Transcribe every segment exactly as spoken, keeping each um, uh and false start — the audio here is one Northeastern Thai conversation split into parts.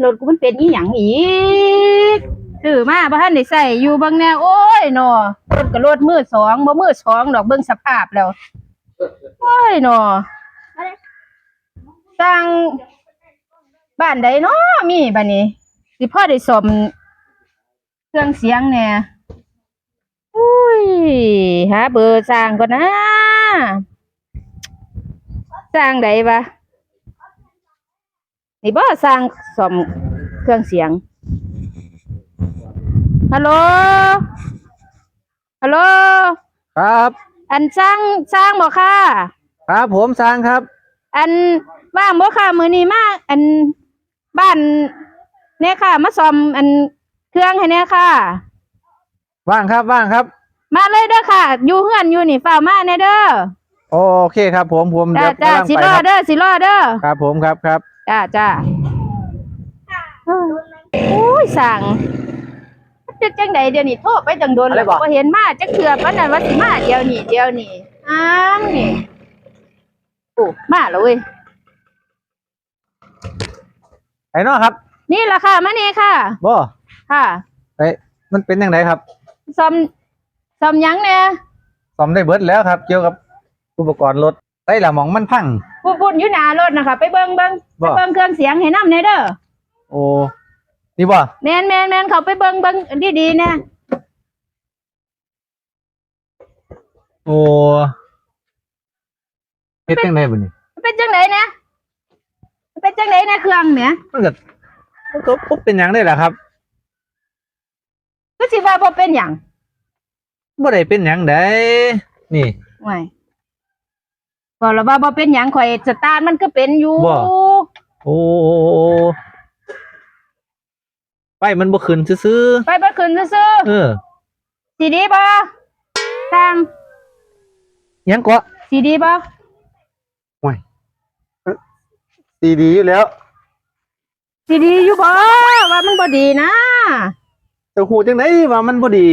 รถกูมันเป็นอีหยังอีก ซื้อมาบ่ทันได้ใช้อยู่ เบิ่งแน่ โอ้ยเนาะ รถก็รถมือสอง บ่มือสองดอก เบิ่งสภาพแล้ว โอ้ยเนาะ ช่างบ้านใดเนาะมีบัดนี้ สิพอได้ซ่อมเครื่องเสียงแหน่ อุ้ย หาเบอร์ช่างก่อนนะ ช่างใดวะ นี่บ่ ช่างซ่อมเครื่องเสียง ฮัลโหล ฮัลโหล ครับ อันช่าง ช่างบ่ค่ะ ครับผม ช่างครับ อันว่างบ่ค่ะ มื้อนี้มา อัน บ้านแหน่ค่ะ มาซ่อม อัน เครื่องให้แหน่ค่ะ ว่างครับ ว่างครับ มาเลยเด้อค่ะ อยู่เฮือนอยู่นี่ ฟ้าวมาแหน่เด้อ โอเคครับผม ผม จ้า เดี๋ยว จ้า กำลัง สิรอ ไปครับ เด้อ สิรอเด้อ ครับผม ครับ ครับ จ้า จ้า โอ้ย ช่าง จักจังใดเดี๋ยวนี้ โทรไปตั้งโดนแล้ว อะไรบ่ บ่เห็นมาจักเทื่อ ปานนั้นว่าสิมาเดี๋ยวนี้ เดี๋ยวนี้ อ้างนี่ โอ้ มาแล้วเว้ย ไอ้น้อครับ นี่ล่ะค่ะ มานี่ค่ะ บ่ ค่ะ เอ้ย มันเป็นจังไดครับ ซ่อม ซ่อมหยังแหน่ ซ่อมได้เบิดแล้วครับ เกี่ยวกับอุปกรณ์รถ ไสล่ะหม่องมันพัง พุ่นๆ อยู่หน้ารถนะคะ ไปเบิ่ง เบิ่ง บ่ ไปเบิ่งเครื่องเสียงให้นำแหน่เด้อ โอ้ นี่บ่ แม่นๆๆ เข้าไปเบิ่ง เบิ่งดีๆ แหน่ โอ้ เฮ็ดจังได๋บัดนี้ มันเป็นจังได๋แหน่ มันเป็นจังได๋แหน่เครื่องแหม มันก็ มันก็บ่เป็นหยังเด้ล่ะครับ คือสิว่าบ่เป็นหยัง บ่ได้เป็นหยังได๋ นี่ โอ้ย บอกแล้วว่าบ่เป็นหยัง ข่อยสตาร์ทมันก็เป็นอยู่ บ่ โอ้ ไฟมันบ่ขึ้นซื่อๆ ไฟบ่ขึ้นซื่อๆ เออ สิดีบ่ ช่าง หยังเกาะ สิดีบ่ โอ้ย สิดีอยู่แล้ว สิดีอยู่บ่ ว่ามันบ่ดีนะ เจ้าฮู้จังได๋ว่ามันบ่ดี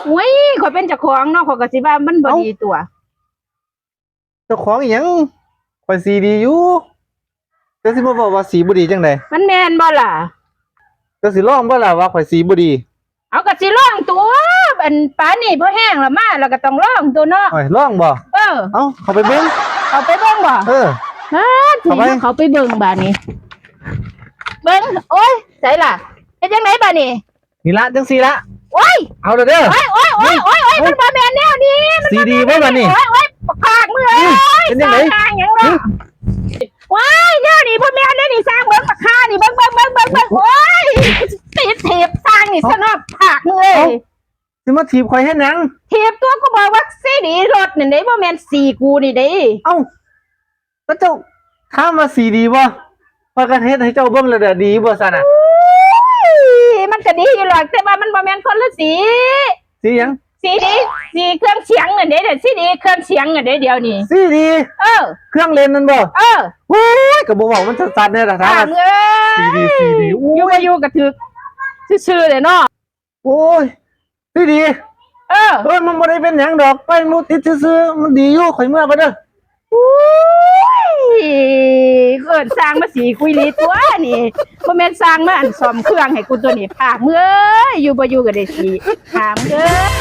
โอ้ย ข่อยเป็นเจ้าของเนาะ ข่อยก็สิว่ามันบ่ดีตั๊ว เจ้าของอีหยัง ข่อยสีดีอยู่ เจ้าสิมาเว้าว่าสีบ่ดีจังใด๋ มันแม่นบ่ล่ะ เจ้าสิลองบ่ล่ะว่าข่อยสีบ่ดี เอาก็สิลองตั๊ว อันปานนี้พอแห้งแล้วมา แล้วก็ต้องลองตั๊วเนาะ โอ้ย ลองบ่ เออ เอ้า เข้าไปเบิ่ง เข้าไปเบิ่งบ่ เออ มาสิ เข้าไป เข้าไปเบิ่งบาดนี้ เบิ่ง โอ้ย ไสล่ะ เฮ็ดจังได๋บาดนี้ นี่ละ จังซี่ละ โอ้ย เอาเด้อ โอ้ย โอ้ย โอ้ย โอ้ย โอ้ย มันบ่แม่นแนวนี้ มันบ่แม่นแนวนี้ สีดีบ่บัดนี้ โอ้ย โอ้ย ปากกากมึงเอ้ย หึ เป็นจังได๋ สร้างงานหยังเนาะ หึ ว้าย แนวนี้บ่แม่นเด้อนี่ สร้างเบิ่งปากคานี่ เบิ่ง เบิ่ง เบิ่ง เบิ่ง เบิ่ง โอ้ย ติดถีบสร้างนี่ซะเนาะ ปากมึงเอ้ย เอ้า สิมาถีบข่อยเฮ็ดหยัง ถีบตั๊ว กูบอกว่าสีดีรถนั่นเด้ บ่แม่นสีกูนี่เด้ เอ้า ก็เจ้าถามว่าสีดีบ่ ข้อยก็เฮ็ดให้เจ้าเบิ่งแล้วเด้อ ดีบ่ซั่นน่ะ อุ้ย มันก็ดีอยู่หรอก แต่ว่ามันบ่แม่นคนละสี สีหยัง สีดี สีเครื่องเสียงนั่นเด้ สีดีเครื่องเสียงนั่นเด้ เดี๋ยวนี้ สีดี เออ เครื่องเล่นนั่นบ่ เออ โอ้ย ก็บ่เว้ามันชัดๆแหน่ล่ะ ถามว่า ถามเอ้ย สีดี สีดี โอ้ย อยู่บ่อยู่ก็ถืกซื่อๆเลยเนาะ โอ้ย ดีดี เออ เอ้ย มันบ่ได้เป็นหยังดอก ไฟมันติดซื่อๆ มันดีอยู่ ข่อยเมือก่อนเด้อ อุ้ย เอิ้นสร้างมาสีคุยลีตั๊วนี่ บ่แม่นสร้างมาอันซ่อมเครื่องให้กูตั๊วนี่ ปากมึงเอ้ย อยู่บ่อยู่ก็ได้สี ถามเด้อ